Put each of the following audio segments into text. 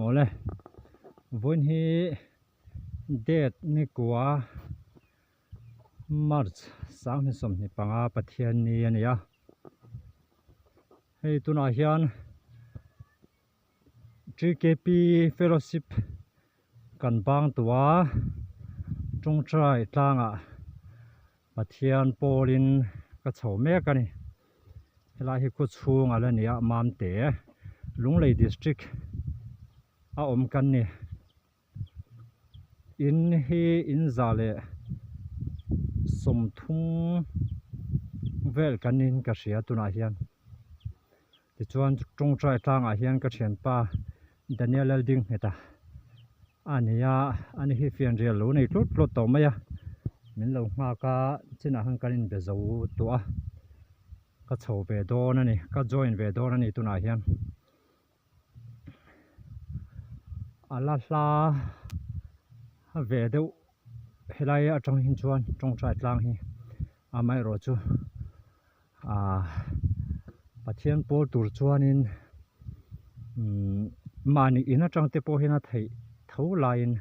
Mawle vawiin hi date ni kua March 2025 Pathianni a ni a, hei tunah hian TKP Fellowship kan bang tawh a, tawngtai tlangah Pathian pawlin ka chho mek a ni. Helai hi khaw chhung a la ni a, Mamte Lunglei District a awm kan ni. In hi in za leh 30 vel kan niin ka hria tunah hian. Tichuan tawngtai tlangah hian ka thianpa Daniel Laldingheta a ni a, ani hi fianrial lo nei tlut tlut tawh mai a, min lo nghak a, chinah khan kan inbe zo tawh a, ka chho ve dawn a ni, ka join ve dawn a ni tunah hian. A la hla ve deuh helai atang hi chuan tawngtai tlang hi amaherawhchu ahh Pathian pawl tur chuanin umm mahni in atang te pawh hian a theih tho laiin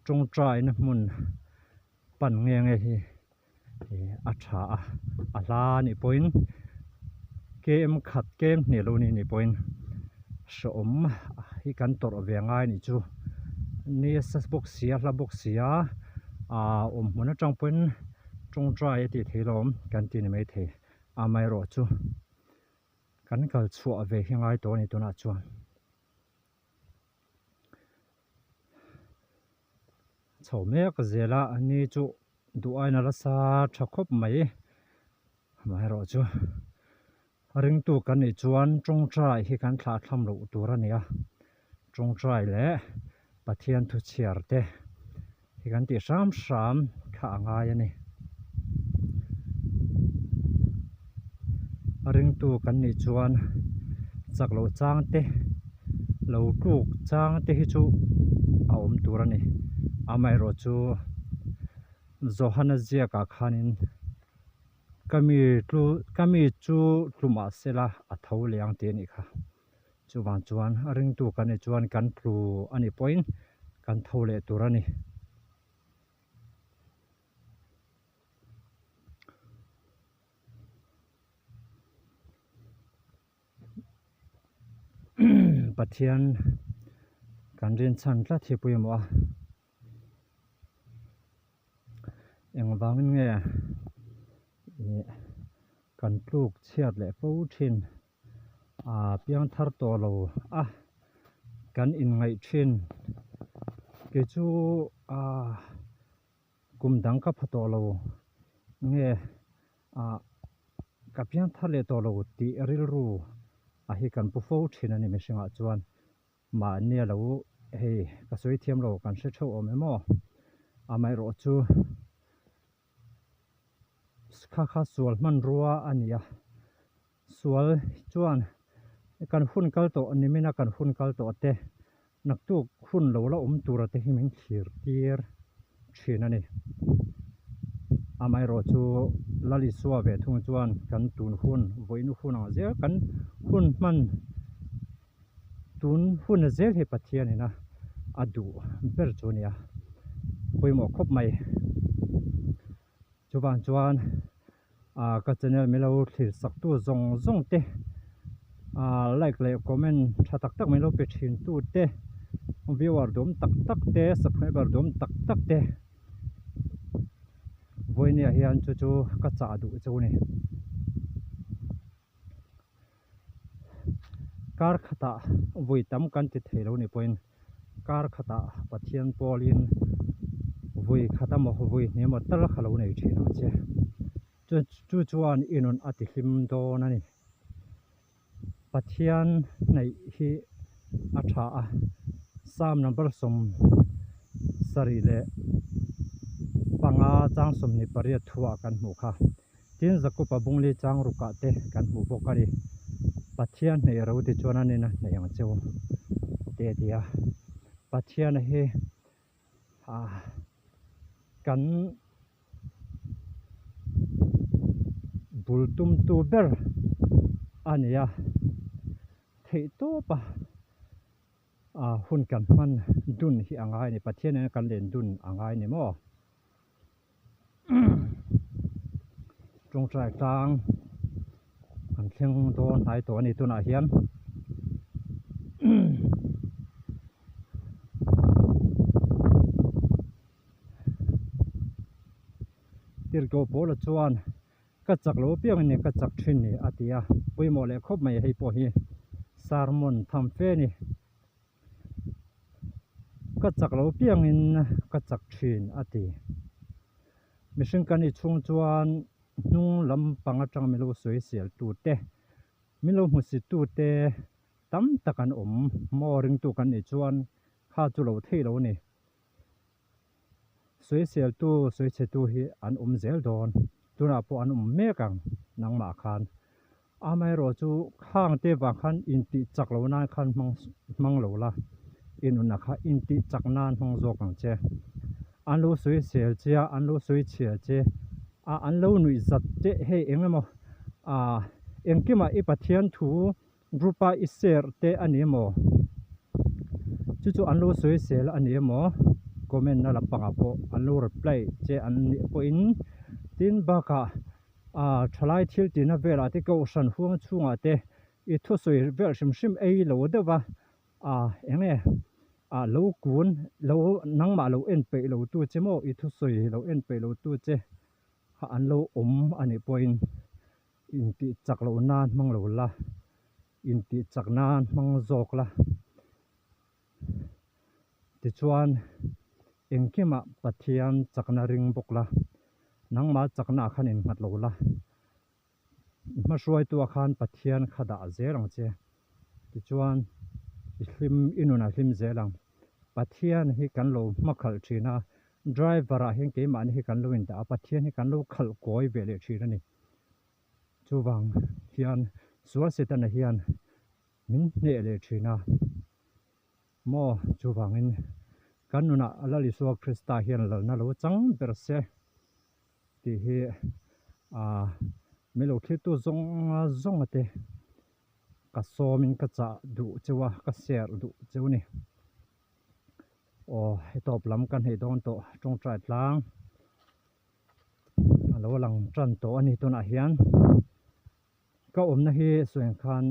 tawngtaina hmun pan nge nge hi a tha a, a hla anih pawhin kem khat kem hnih lo ni anih pawhin hrehawm hi kan tawrh ve ngai anih chu ni a sa bawk si a hla bawk si a ah awm hmun atang pawhin tawngtai a tih theih lawm kan ti ni maithei amaherawhchu kan kal chhuah ve hi ngai tawh a ni tunah chuan. Chho mek zel a ni chu duh aina nasa tha khawp mai amaherawhchu ringtu kan nih chuan tawngtai hi kan thlah thlam loh tur a ni a tawngtai leh Pathian thu chhiar te hi kan tih hram hram kha a ngai a ni ringtu kan nih chuan chak loh chang te lo tluk chang te hi chu a awm tur a ni amaherawh chu Johana ziakah khanin ka mi tlu ka mi chu tlu mahsela a tho leh ang tih a nih kha. Chuvang chuan a ringtu kan nih chuan kan tlu a nih pawhin kan tho leh tur a ni. Pathian kan rinchhan tlat hi pawimawh a. Engvangin nge ih kan tluk chhiat leh fo thin. Aa piang thar tawh lo a kan inngaih thin kei chu aa kum dang ka pha tawh lo nge ah ka piang thar leh tawh lo tih rilru a hi kan pu fo thin a ni mihringah chuan mahni a lo hei ka sawi thiam lo kan hre theuh awm em aw amaherawhchu. Kha kha sual hmanrua a ni a, sual chuan kan hun kal tawh nimina kan hun kal tawh te naktuk hun lo la awm tura te hi min thlir tir thin a ni. Amaherawhchu Lalisua ve thung chuan kan tun hun vawiin hun ang zel kan hun hman tun hun zel hi Pathianin a a duh ber chu a ni a, pawimawh khawp mai. Chuvang chuan ah ka channel min lo thlir sak tu zawng zawng te ah like leh comment tha tak tak min lo pe thin tu te viewer duhawm tak tak te subscriber duhawm tak tak te vawinia hian chu chu ka chah duh chu a ni. Kar khatah vawi tam kan ti thei lo ni pawhin kar khatah Pathian pawlin vawi khat emaw vawi hnih emaw tal kha lo nei thin ang che. Chu chu chuan i nun a ti hlim dawn a ni. Pathian hnaih hi a tha a, Psalm number 75 chang 28 thuah kan hmuh kha. Tin, Jakob-a bungli chang rukah te kan hmuh bawk a ni. Pathian hneih ro ti chuan a nena hneih ang cheu te a ti a. Pathiana hi ah kan bul tumtu ber a ni a, theihtawpa. ah hun kan hman dun hi a ngai a ni, Pathian nena kan len dun a ngai a ni maw? Tawngtai tlang kan thleng dawn hnai tawh a ni tunah hian. Tirhkoh Paula chuan ka chak lo apiang in ka chak thin ni a ti a, pawimawh leh khawp mai hei pawh hi sermon tham fe a ni. Ka chak lo apiang in ka chak thin a ti. Mihring kan nih chhung chuan hnung lampang atang min lo sawi sel tu te, min lo hmusit tu te tam tak an awm maw ringtu kan nih chuan kha chu lo thei lo a ni. Sawiseltu, sawichhetu hi an awm zel dawn. Tunah pawh an awm mek ang nangmah khan. Amaherawh chu khang te vang khan intih chak lo nan khan hmang hmang lo la, i nunah kha intih chak nan hmang zawk ang che. An lo sawisel che a, an lo sawichhia che a, an lo nuih zat che hei eng emaw ah engkimah i Pathian thu Group a i share te a ni emaw chu chu an lo sawi sel a ni emaw comment na lampangah pawh an lo reply che an nih pawhin tin bakah ah thalai thil tihna velah te kohhran huang chhungah te i thusawi vel hrim hrim ei lo deuh va ah eng nge ah lo kun lo nangmah lo en peih lo tu che maw i thusawi lo en peih lo tu che kha an lo awm a nih pawhin. Intih chak loh nan hmang lo la, intih chak nan hmang zawk la. Tichuan, engkimah Pathian chakna ring bawk la, nangmah chaknaah khan innghat lo la. I hmahruaituah khan Pathian kha dah zel ang che. Tichuan, i hlim, i nunah hlim zel ang. Pathian hi kan lo hmakhalh thin a, driver ah hian keimahni hi kan lo indah a, Pathian hi kan lo khalh kawi ve leh thin a ni. Chuvang hian sual Setana hian min hneh leh thin a maw? Chuvangin kan nunah Lal Isua Krista hian lalna lo chang ber se tih hi aah min lo thlirtu zawng zawnga te ka sawmin ka chah duh cheu a, ka share duh cheu a ni. Aw hetawp lam ka hneih dawn tawh tawngtai tlang. A lo lang tan tawh a ni tunah hian ka awmna hi sawiang khan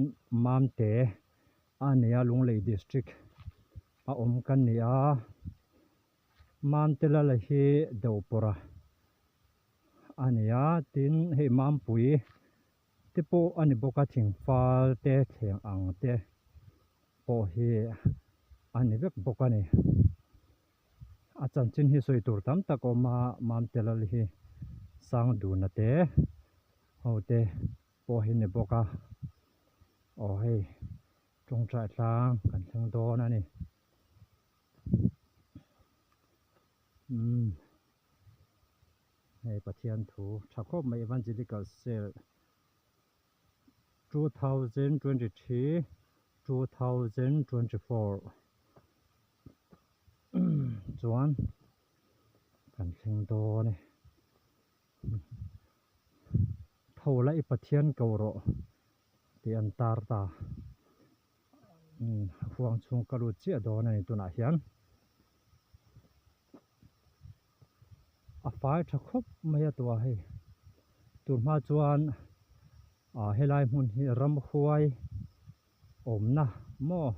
Mamte a ni a Lunglei district a awm kan ni a Mamte lala hi Dopawrha a ni a tin hei Mampui te pawh a ni bawk a thingfal te thleng ang te pawh hi a ni vek bawk a ni. A chanchin hi sawi tur tam tak a awm a, Mamtelal hi Sangduna te ho te pawh hi ni bawk a, aw hei tawngtai tlang kan thleng dawn a ni. Umm hei Pathian thu tha khawp mai Evangelical Cell 2023 2024 chuan kan thleng dawn e tho la i Pathian ko rawh tih an tar ta huang chhung ka lut chiah dawn a ni tunah hian a fai tha khawp mai a tua hei tun hma chuan ah helai hmun hi ramhuai awmna maw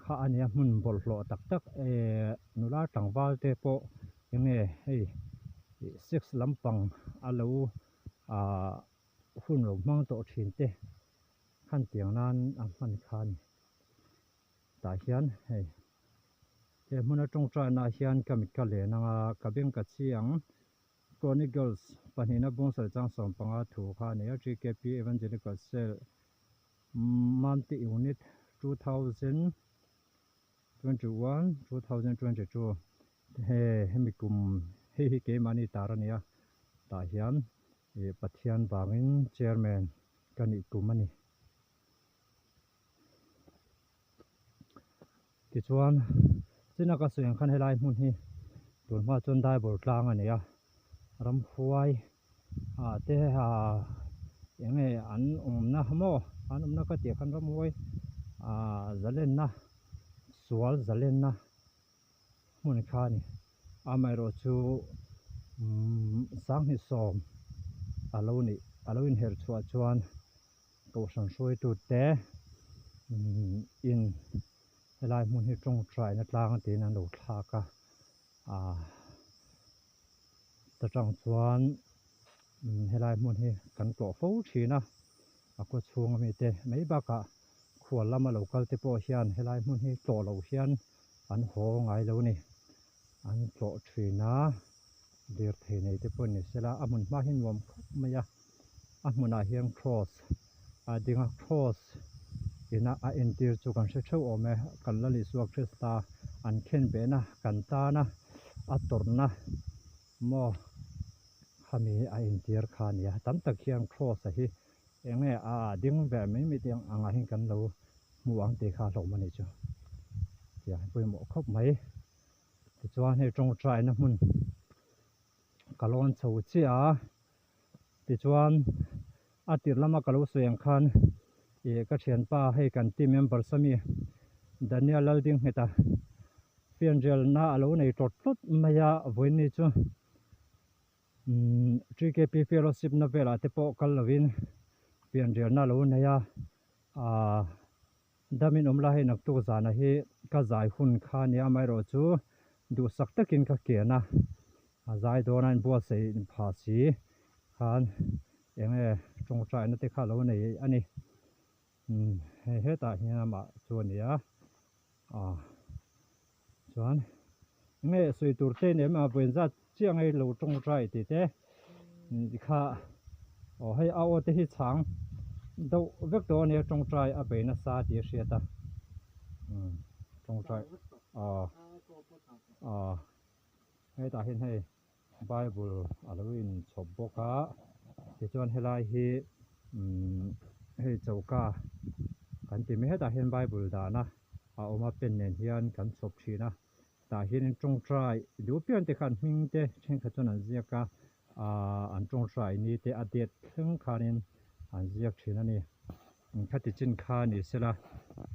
kha a nia hmun bawlhhlawh tak tak ehh nula tlangval te pawh enge hei ih sex lampang a lo ah hun lo hmang tawh thin te khan tiang nan a hman kha a ni tah hian hei he hmuna tawngtaina hian ka mit ka len anga ka beng ka chi ang. Chronicles pahnihna bawngsawi chang 15 thu kha a ni a, GKP Evangelical Cell Mamte Unit 2021 2022 he hemi kum hei hi keimahni tar a ni a, tah hian ih Pathian vangin Chairman ka nih tum a ni. Tichuan china ka sawi ang khan helai hmun hi tun hma chuan daibawr tlang a ni a ramhuai ah te ah eng nge an awmna maw an awmna ka tih khan ramhuai ah zalenna. Sual zalenna hmun kha a ni. Amaherawh chu sanghnih sawm a lo nih a lo inherh chhuah chuan kohhran hruaitute in helai hmun hi tawngtaina tlang tiin an lo thlak a, ah ta tang chuan helai hmun hi kan tlawh fo thin a, a khaw chhung ami te mai bakah khual lama lo kal te pawh hian helai hmun hi tlawh loh hian an haw ngai lo a ni. An tlawh thin a, lirthei nei te pawh ni sela a hmun hma hi nuam khawp mai a, a hmunah hian cross a ding a, cross ina a entir chu kan hre theuh awm e, kan Lal Isua Krista an khenbehna kan tana a tawrhna maw khami a entir kha a ni a, tam tak hian cross a hi eng nge a ding ve mai mai tih ang ah hian kan lo hmu ang tih kha a hlawm a nih chu tiang hi pawimawh khawp mai tichuan hei tawngtaina hmun ka lawn chho chiah a tichuan a tirh lama ka lo sawi ang khan ih ka thianpa hei kan team member sami Daniel Laldingheta fianrialna a lo nei tawt tawt mai a vawiin chu. TKP fellowship na velah te pawh kal lovin pianrialna a lo nei a, aaa damin awm lai hei naktuk zana hi ka zai hun kha a nia amaherawh chu duhsak takin ka ken a, a zai dawn a inbuatsaih phah si khan eng nge tawngtaina te kha a lo nei a ni. Hei hetah hian amah chu a ni a, aaa chuan enge sawi tur te ni em a vawiin zat chiah ngei lo tawngtai tih te kha aw hei a aw te hi chhang deuh vek tawh a nia tawngtai a bei nasa tih a hriat a tawngtai aw aw hetah hian hei Bible a lo inchhawp bawk a tichuan helai hi umm hei choka kan ti mai hetah hian Bible dahna a awm a pen nen hian kan chhawp thin a tah hianin tawngtai duh pian te khan hming te thenkhat chuan an ziak a ahh an tawngtai ni te a date thleng khanin an ziak thin a ni khati chin kha ni sela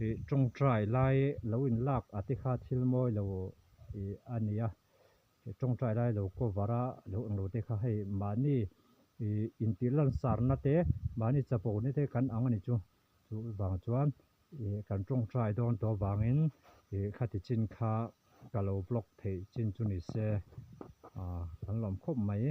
ih tawngtai lai lo inlak a te kha thil mawi lo ih a ni a. Tawngtai lai lo cover a lo englo te kha hei mahni ih intih lansarna te mahni chapo na te kan ang a ni chu chu vang chuan ih kan tawngtai dawn tawh avangin ih khati chin kha ka lo vlog theih chin chu ni se ah kan lawm khawp mai.